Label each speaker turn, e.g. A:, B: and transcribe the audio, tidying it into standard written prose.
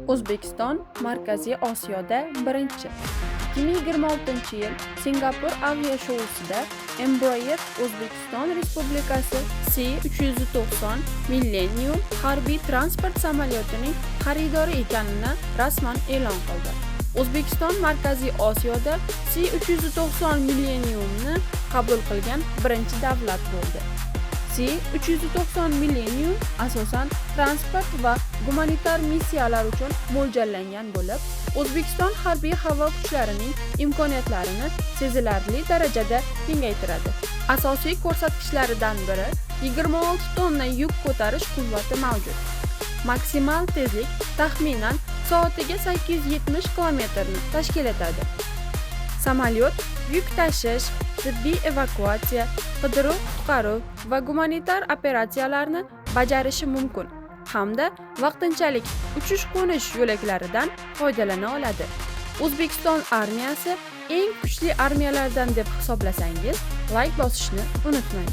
A: O'zbekiston Markaziy Osiyoda birinchi. 2026-yil Singapur aviashousida Embraer O'zbekiston Respublikasi C-390 Millennium harbiy transport samolyotining xaridori ekanini rasman e'lon qildi. O'zbekiston Markaziy Osiyoda C-390 Millenniumni qabul qilgan birinchi davlat bo'ldi. C-390 Millennium asosan transport va gumanitar missiyalar uchun mo'ljallangan bo'lib, O'zbekiston harbiy havo kuchlarining imkoniyatlarini sezilarli darajada kengaytiradi. Asosiy ko'rsatkichlaridan biri 26 tonna yuk ko'tarish quvvati mavjud. Maksimal tezlik taxminan soatiga 870 kilometrni tashkil etadi. Samolyot yuk tashish, tibbiy evakuatsiya, qidiruv-qutqaruv va gumanitar operatsiyalarni bajarishi mumkin hamda vaqtinchalik uchish-qo'nish yo'laklaridan foydalana oladi. O'zbekiston armiyasi eng kuchli armiyalardan deb hisoblasangiz, layk bosishni unutmang.